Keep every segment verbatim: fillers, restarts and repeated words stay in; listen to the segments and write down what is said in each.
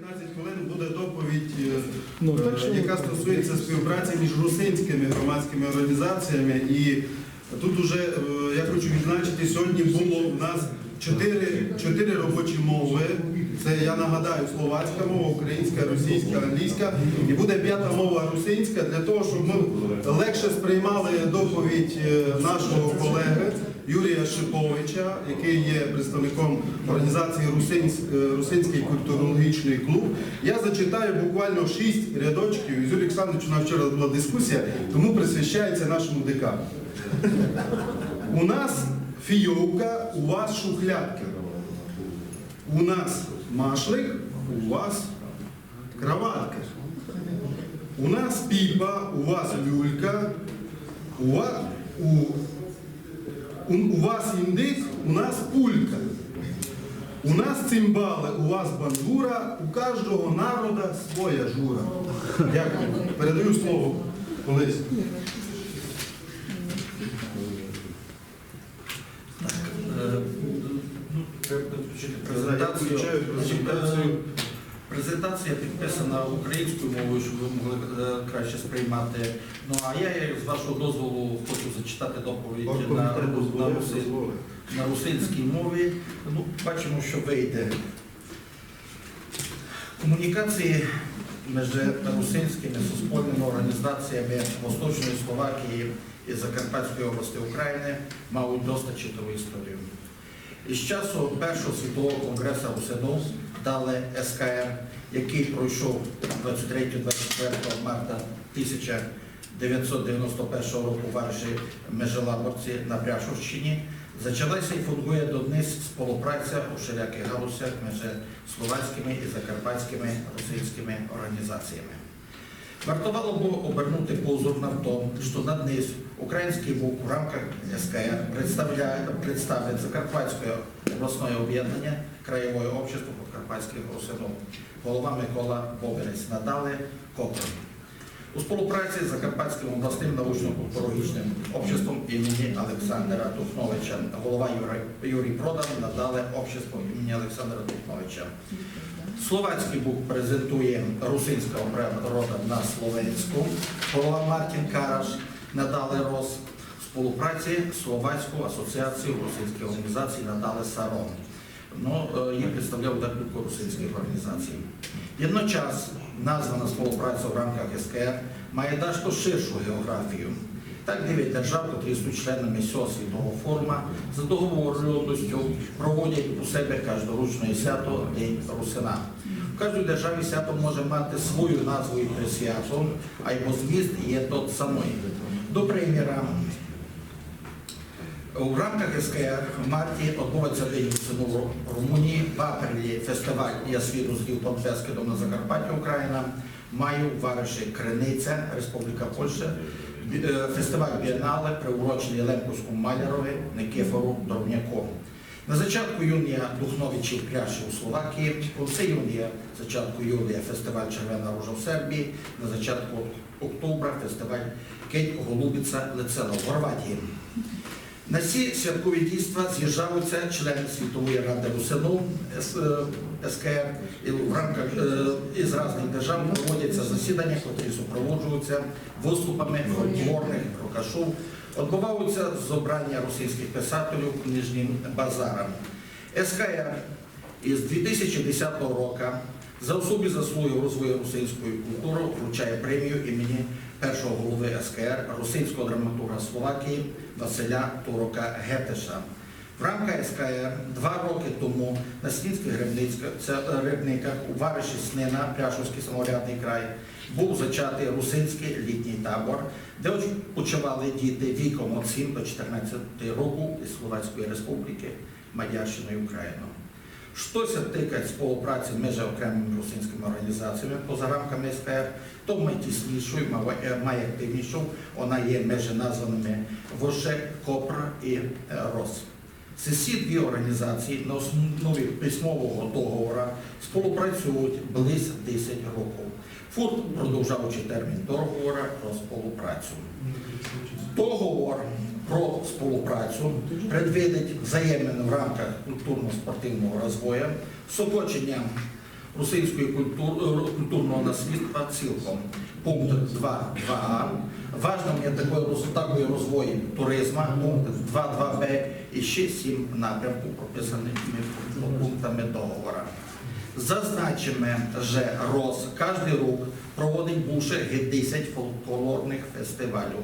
Пятнадцять хвилин буде доповідь, е, Ну, так е, що яка стосується співпраці між русинськими громадськими організаціями. І тут уже, е, я хочу відзначити, сьогодні було в нас чотири, чотири робочі мови. Це, я нагадаю, словацька мова, українська, російська, англійська. І буде п'ята мова русинська, для того, щоб ми легше сприймали доповідь, е, нашого колеги Юрія Шиповича, який є представником організації Русинсь-, е, Русинський культурологічний клуб. Я зачитаю буквально шість рядочків. З Юрієм Олександровичем у нас вчора була дискусія, тому присвящається нашому декану. У нас фіёвка, у вас шухлядка. У нас машлик, у вас краватка. У нас піпа, у вас люлька. У ва-, у, у, у вас індик, у нас пулька. У нас цимбалы, у вас бандура, у каждого народа своя жура. Дякую. Передаю слово колись. Так, е, ну, треба включити презентацію. Я включаю презентацію. Е, презентація підписана українською мовою, щоб ви могли, е, краще сприймати. Ну, а я, з вашого дозволу, хочу зачитати доповідь на, на, руси-, на русинській мові. Ну, бачимо, що вийде. Комунікації між русинськими суспільними організаціями Восточної Словакії і Закарпатської області України мають досить читаву історію. Із часу Першого світового конгресу русинів, далі С К Р, який пройшов двадцять третього, двадцять четвертого марта тисяча девятьсот девяносто першого року в вариші Межелаборці на Пряшовщині, зачалася і фунґує доднесь співпраця у всілякых галузях між словацькыми і закарпатськыми русинськыми організаціями. Вартовало бы обернути позор на то, што на днесь українськый бок у рамках С К Р представляє, представить Закарпатське обласне об'єднання Краєвоє общество подкарпатськых русинів, голова Микола Бобинець, надалі КОПР. У співпраці з Закарпатськым обласним научно-культурологічным обществом імені Олександра Духновича, голова Юрій, Юрій Продан, надалі общество імені Олександра Духновича. Словацькый бок презентує Русинська обрядова рода на Словенську, голова Мартін Караш, надалі РОС, в співпраці Словацьку асоціацію русинськых організацій, надалі САРОН. Ну, е, її представляють декілька русинськых організацій. Єдночас названа співпраця в рамках С К Р має дашто ширшу геоґрафію. Так, девять держав, котрі суть членами сього світового форума, за договорённостю проводять у себе каждорічне свято День Русина. В каждій державі свято може мати свою назву і присвяту, айбо зміст є тот самый. До приміра, у рамках С К Р в марті одбывається День русинів в Румунії, в апрелі фестиваль «Я світу звів Подвязкы дом на Закарпатті, Україна», в маю в вариші Криниця, Республіка Польща, бі-, е, фестиваль Бієнале, приуроченый лемківському малярови Никифору Дровняку. На зачатку юния Духновичі в Пряші у Словакії, в кінці юния, зачатку юлія фестиваль «Червена ружа» в Сербії, на зачатку октября фестиваль «Кедь голубица лецела» в Горватії. На сі святкові дійства з'їжджаються члени Світової рады русинів, С-, е, С К Р, і в рамках, е, із разных держав проводяться засідання, котрі супроводжуються выступами фольклорных рокашув, одбываються зобрання русинськых писателів, книжным базаром. С К Р із дві тисячі десятого року за особі заслуги в розвої русинської культуры вручає премію імені першого головы С К Р, русинського драматурга Словакії Василя Турока Гетеша. В рамках С К Р два рокы тому на Снінськых Гребницькых, це, е, Гребниках у вариші Снина, Пряшовськый самоврядный край, быв зачатый русинськый літній табор, де відпочивали діти віком від сім до чотирнадцяти років із Словацької Республіки, Мадярщины і Україны. Што ся тыкать співпраці між окремыми русинськыми організаціями поза рамками С К Р, то майтіснішу і май-, е, майактивнішу она є між назваными выше КОПР і, е, РОС. Сесі дві організації на основі письмового договора співпрацюють близь десять років, фурт продовжаючи термін договора про співпрацю. Договор про співпрацю предвидить взаємины в рамках культурно-спортивного розвою, сокочення русинського култур-, е, културного наслідства цілком. Пункт два два А. Важным є такой роз-, такой розвой туризма, пункт два два Б і ще сім напрямків, прописаных пунктами договора. Зазначиме, же РОС каждый рук проводить бульше ги десять фолклорных фестивалів.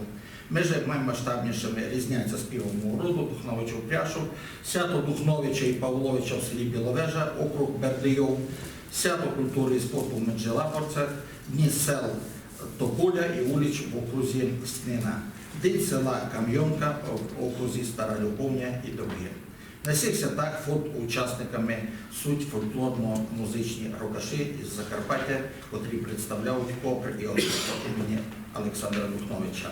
Межи маймасштабнішыми різняться співом у роду Духновичів-Пряшов, свято Духновича і Павловича в селі Біловежа, округ Бердийов, свято культуры і спорту в Меджелаборцях, Дні сел Тополя і Улич в окрузі Снина, День села Камйонка в окрузі Стара Любовня і другі. На сих святах фурт учасниками суть фолклорно-музичні рокаші із Закарпаття, котрі представляють КОПР і общество імені Олександра Духновича.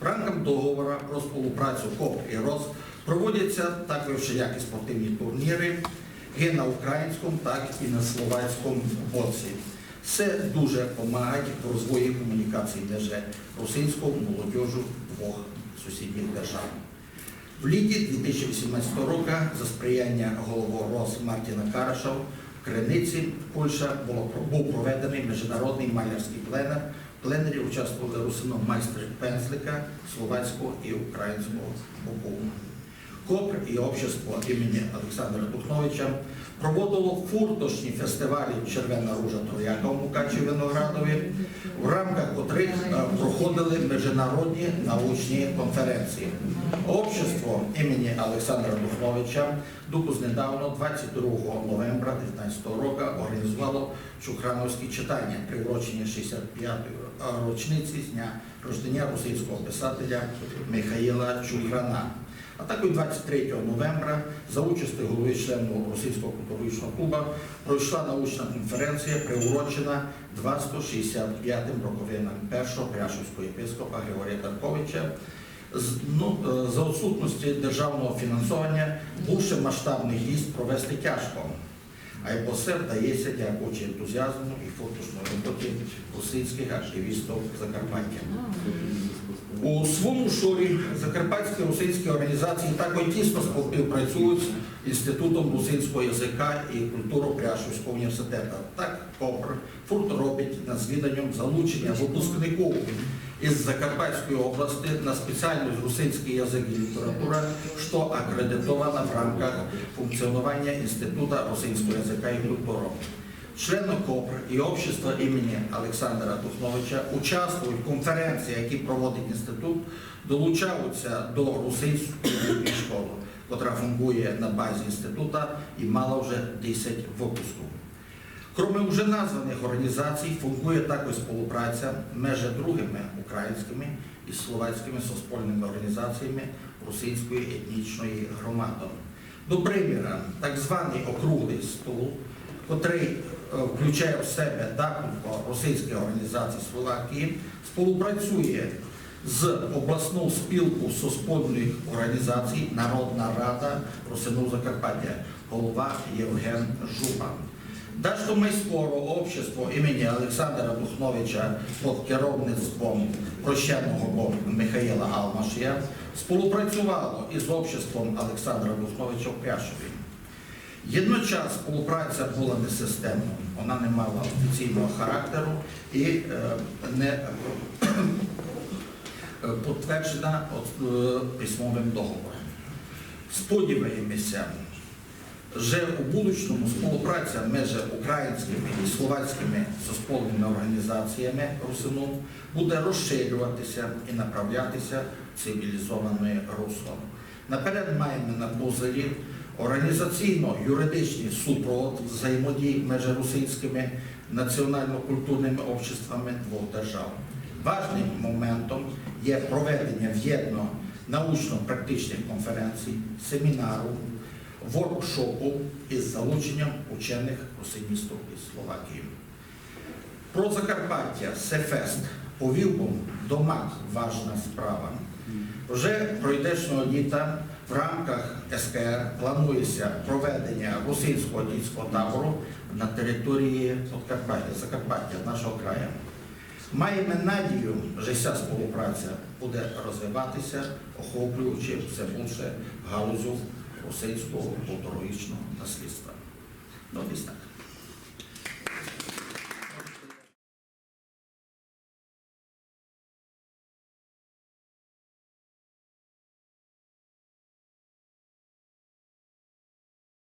В рамках договора про співпрацю КОПР і РОС проводяться також всілякі спортивні турніри, як на українському, так і на словацькому боці. Це дуже помагає в розвої комунікації між русинською молодіжю двох сусідніх держав. В літі дві тисячі вісімнадцятого року за сприяння голови РОС Мартіна Караша в Криниці, Польща, було про-, був проведений міжнародний малярський пленер. В пленері участвували русино-майстри пензлика словацького і українського боку. КОПР і общество імені Олександра Духновича проводило фурточні фестивалі «Червена ружа», «Трояка» у Мукачеві, Виноградові, в рамках котрих, е, проходили міжнародні научні конференції. Общество імені Олександра Духновича докус недавно, двадцять другого новембра девятнадцятого року, організувало Чухрановські читання, приурочені шістдесят пятій рочниці з дня рожденя русинського писателя Михаїла Чухрана. А також двадцять третього новембра за участі голови членів Русинського культурологічного клубу пройшла научна конференція, приурочена двасто шістдесят пятим роковинам першого пряшівського єпископа Григорія Карповича. З-, ну, е, за відсутності державного фінансування більше масштабних їзд провести тяжко. А й усе вдається дякуючи ентузіазму і фурточній роботі русинських активістів Закарпаття. У своєму шорі закарпатські русинські організації також тісно співпрацюють з Інститутом русинського язика і культури Пряшівського університету. Так, КОПР фурт робить над звіданням залучення випускників із Закарпатської області на спеціальність русинський язик і література, що акредитована в рамках функціонування Інституту русинського язика і культури. Члены КОПР і общества імені Олександра Духновича участвують в конференціях, які проводить інститут, долучаються до русинської школи, котра функціонує на базі інститута і мала вже десять випусків. Кроме вже названих організацій, функціонує також співпраця між другими українськими і словацькими суспільними організаціями русинської етнічної громади. До приміра, так званий округлий стол, котрий, е, включає в себе декілька русинських організацій Словакії, співпрацює з обласною спілкою суспільних організацій Народна рада русинів Закарпаття, голова Євген Жупан. Дашто май скоро общество імені Олександра Духновича під керівництвом прощеного Михаїла Алмашія співпрацювало із обществом Олександра Духновича в Пряшові. Єдночас співпраця була несистемною, вона не мала офіційного характеру і, е, не, е, підтверджена от, е, письмовим договором. Сподіваємося, же у будущому співпраця між українськими і словацькими суспільними організаціями русинів буде розширюватися і направлятися в цивілізоване русло. Наперед маєме на позорі організаційно-юридичний супровід взаємодії між русинськими національно-культурними обществами двох держав. Важним моментом є проведення вєдно научно-практичних конференцій, семінарів, воркшопів із залученням учених русиністів із Словакії. Про Закарпаття се фест повів бы домак важна справа. Вже пройдешнього літа в рамках СКР планується проведення русинського дітського табору на території Подкарпаття, Закарпаття, нашого краю. Маєме надію, же ся співпраця буде розвиватися, охоплюючи все більше галузів русинського культурологічного наслідства. Ну, десь так.